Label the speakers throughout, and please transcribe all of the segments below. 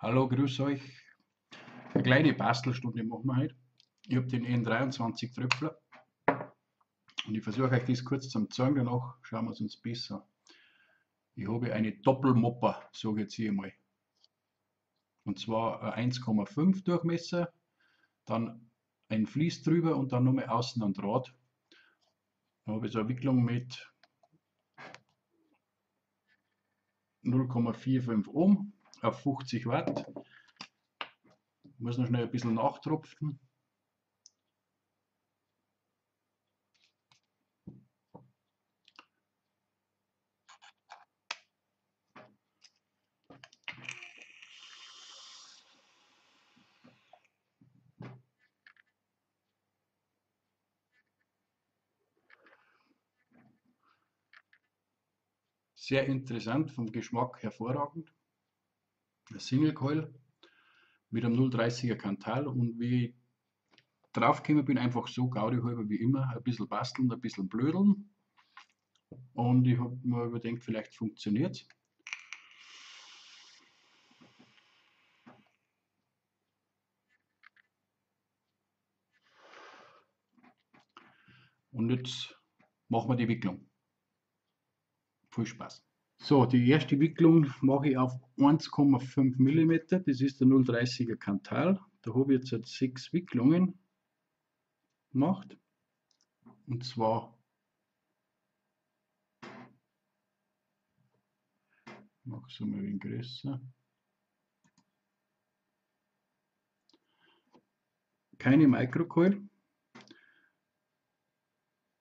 Speaker 1: Hallo, grüß euch. Eine kleine Bastelstunde machen wir heute. Ich hab den N23 Tröpfler und ich versuche euch das kurz zum zeigen, danach schauen wir es uns besser. Ich habe eine Doppelmopper, sage ich jetzt hier mal. Und zwar ein 1,5 Durchmesser, dann ein Vlies drüber und dann nochmal außen ein Draht. Dann habe ich so eine Wicklung mit 0,45 Ohm auf 50 Watt. Ich muss noch schnell ein bisschen nachtropfen. Sehr interessant, vom Geschmack hervorragend. Ein Single Coil mit einem 0,30er Kanthal, und wie ich draufgekommen bin, einfach so Gaudi halber wie immer, ein bisschen basteln, ein bisschen blödeln. Und ich hab mir überlegt, vielleicht funktioniert's. Und jetzt machen wir die Wicklung. Viel Spaß. Die erste Wicklung mache ich auf 1,5 Millimeter, das ist der 0,30er Kanthal. Da habe ich jetzt 6 Wicklungen gemacht. Und zwar mache ich es einmal ein wenig größer. Keine Microcoil.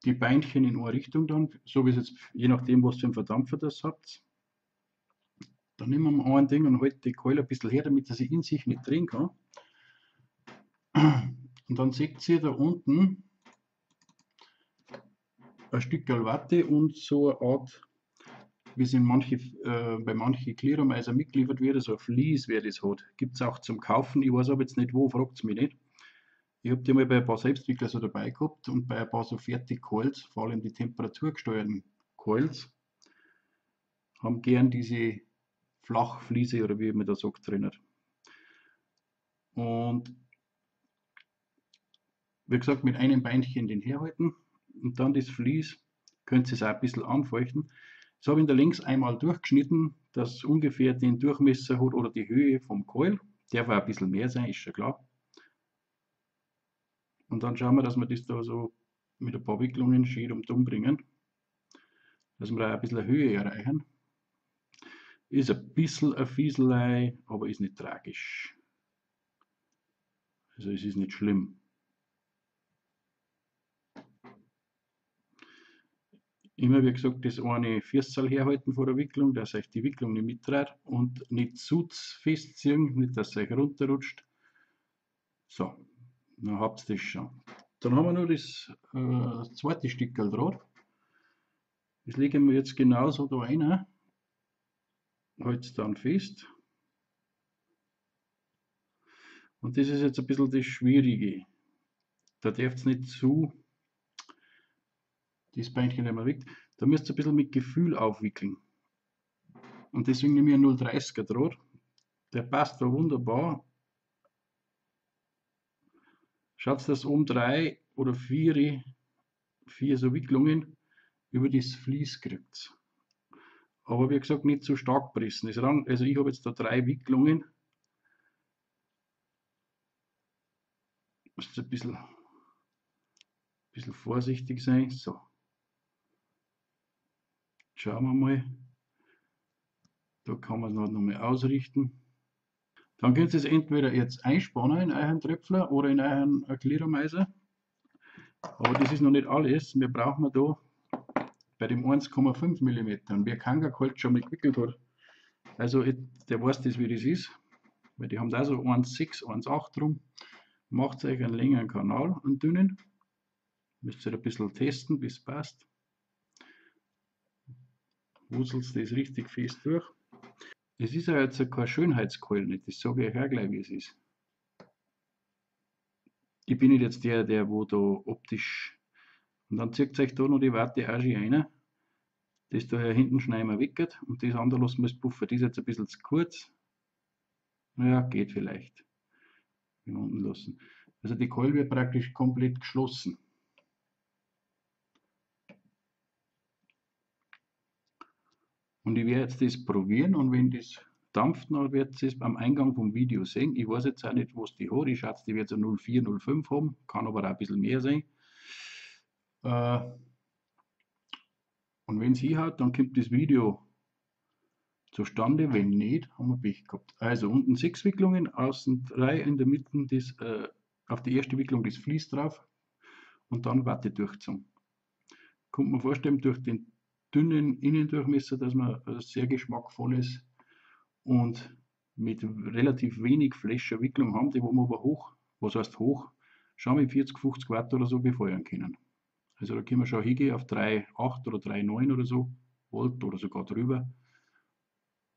Speaker 1: Die Beinchen in eine Richtung dann, so wie es jetzt, je nachdem was für einen Verdampfer das habt. Dann nehmen wir ein Ding und halten die Keule ein bisschen her, damit er sich in sich nicht drehen kann. Und dann seht ihr da unten ein Stück Watte und so eine Art, wie es bei manchen Clearomizer mitgeliefert wird, so ein Vlies, wer das hat. Gibt's auch zum Kaufen, ich weiß aber jetzt nicht wo, fragt's mich nicht. Ich hab die mal bei ein paar Selbstwickler so dabei gehabt und bei ein paar so Fertig-Coils, vor allem die temperaturgesteuerten Coils, haben gern diese Flachfliese oder wie man da sagt drin. Und wie gesagt, mit einem Beinchen den herhalten und dann das Vlies, könnt ihr es auch ein bisschen anfeuchten. Das habe ich in der Längs einmal durchgeschnitten, dass ungefähr den Durchmesser hat oder die Höhe vom Coil. Der war ein bisschen mehr sein, ist schon klar. Und dann schauen wir, dass wir das da so mit ein paar Wicklungen schön und dumm bringen, dass wir da ein bisschen Höhe erreichen. Ist ein bisschen eine Fieselei, aber ist nicht tragisch. Also es ist nicht schlimm. Immer, wie gesagt, das eine Füßerl herhalten vor der Wicklung, dass euch die Wicklung nicht mitträgt und nicht zu festziehen, nicht dass es euch runterrutscht. So. Dann habt ihr das schon. Dann haben wir noch das zweite Stück Draht. Das legen wir jetzt genauso da rein. Halt's dann fest. Und das ist jetzt ein bisschen das Schwierige. Da dürft's nicht zu, das Beinchen nicht mehr wiegt. Da müsst ihr ein bisschen mit Gefühl aufwickeln. Und deswegen nehme ich einen 0,30er Draht. Der passt da wunderbar. Schaut, dass oben 3 oder 4 so Wicklungen über das Vlies kriegt. Aber wie gesagt, nicht zu stark pressen. Ich habe jetzt da 3 Wicklungen. Muss ein bisschen vorsichtig sein. So. Schauen wir mal. Da kann man es noch mal ausrichten. Dann könnt ihr es entweder jetzt einspannen in euren Tröpfler oder in euren Clearomizer. Aber das ist noch nicht alles. Wir brauchen da bei dem 1,5 Millimeter. Und wer Kanga-Coil schon mal gewickelt hat, der weiß das, wie das ist. Weil die haben da so 1,6, 1,8 rum. Macht euch einen längeren Kanal, einen dünnen. Müsst ihr ein bisschen testen, bis es passt. Wuselt das richtig fest durch. Es ist ja jetzt kein Schönheitskeul, nicht? Das sage ich euch auch gleich, wie es ist. Ich bin nicht jetzt der, der wo da optisch. Und dann zieht euch da noch die Watte auch schön rein. Das da hier hinten schneiden wir weg und das andere lassen wir als Puffer. Das ist jetzt ein bisschen zu kurz. Ja, geht vielleicht. Wir unten lassen. Also die Keule wird praktisch komplett geschlossen. Und ich werde jetzt das probieren und wenn das dampft, dann wird es am Eingang vom Video sehen. Ich weiß jetzt auch nicht, was die hat. Ich schätze, die wird so 0,4, 0,5 haben. Kann aber auch ein bisschen mehr sein. Und wenn sie hat, dann kommt das Video zustande. Wenn nicht, haben wir Pech gehabt. Also unten 6 Wicklungen, außen 3, in der Mitte das, auf die erste Wicklung das Vlies drauf und dann Watte durchzogen. Kommt man vorstellen, durch den dünnen Innendurchmesser, dass man sehr geschmackvolles und mit relativ wenig Fläche Wicklung haben, die wo wir aber hoch, was heißt hoch, schon mit 40, 50 Watt oder so befeuern können. Also da können wir schon hingehen auf 3,8 oder 3,9 oder so, Volt oder sogar drüber,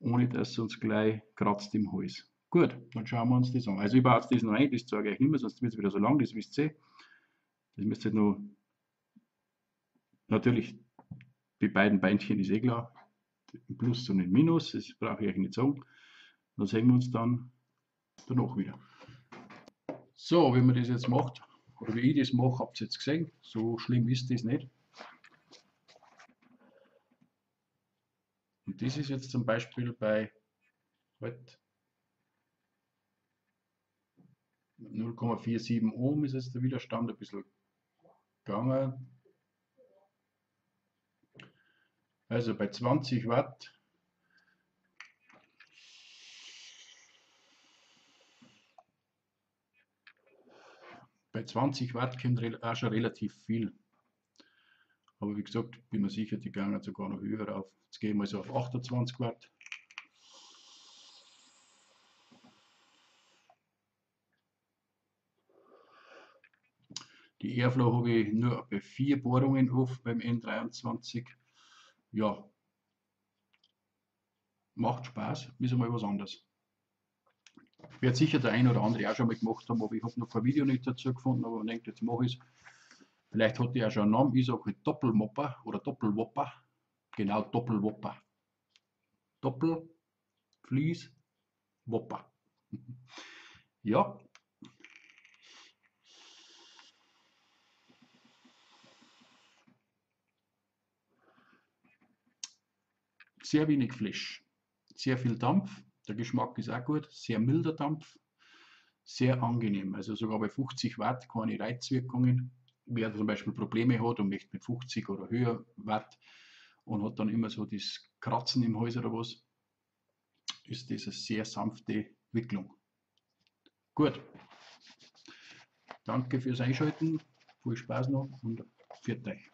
Speaker 1: ohne dass es uns gleich kratzt im Hals. Gut, dann schauen wir uns das an. Also ich baue jetzt das noch ein, das zeige ich euch nicht mehr, sonst wird es wieder so lang, das wisst ihr. Das müsst ihr noch, natürlich, die beiden Beinchen ist eh klar, ein Plus und ein Minus, das brauche ich euch nicht sagen. Dann sehen wir uns dann danach wieder. So, wie man das jetzt macht, oder wie ich das mache, habt ihr jetzt gesehen, so schlimm ist das nicht. Und das ist jetzt zum Beispiel bei halt 0,47 Ohm ist jetzt der Widerstand ein bisschen gegangen. Also bei 20 Watt kommt auch schon relativ viel. Aber wie gesagt, bin mir sicher, die gehen sogar noch höher auf. Jetzt gehen wir so auf 28 Watt. Die Airflow habe ich nur bei 4 Bohrungen auf beim N23. Ja, macht Spaß, ist einmal was anderes. Wird sicher der ein oder andere auch schon mal gemacht haben, aber ich habe noch kein Video nicht dazu gefunden, aber man denkt, jetzt mache ich es. Vielleicht hat die auch schon einen Namen, ich sage halt Doppelmopper oder Doppelwopper. Genau, Doppelwopper. Doppel, Vlies, Wopper. Ja. Sehr wenig Flash, sehr viel Dampf, der Geschmack ist auch gut, sehr milder Dampf, sehr angenehm, also sogar bei 50 Watt keine Reizwirkungen. Wer zum Beispiel Probleme hat und möchte mit 50 oder höher Watt und hat dann immer so das Kratzen im Hals oder was, ist das eine sehr sanfte Wicklung. Gut, danke fürs Einschalten, viel Spaß noch und pfiat euch.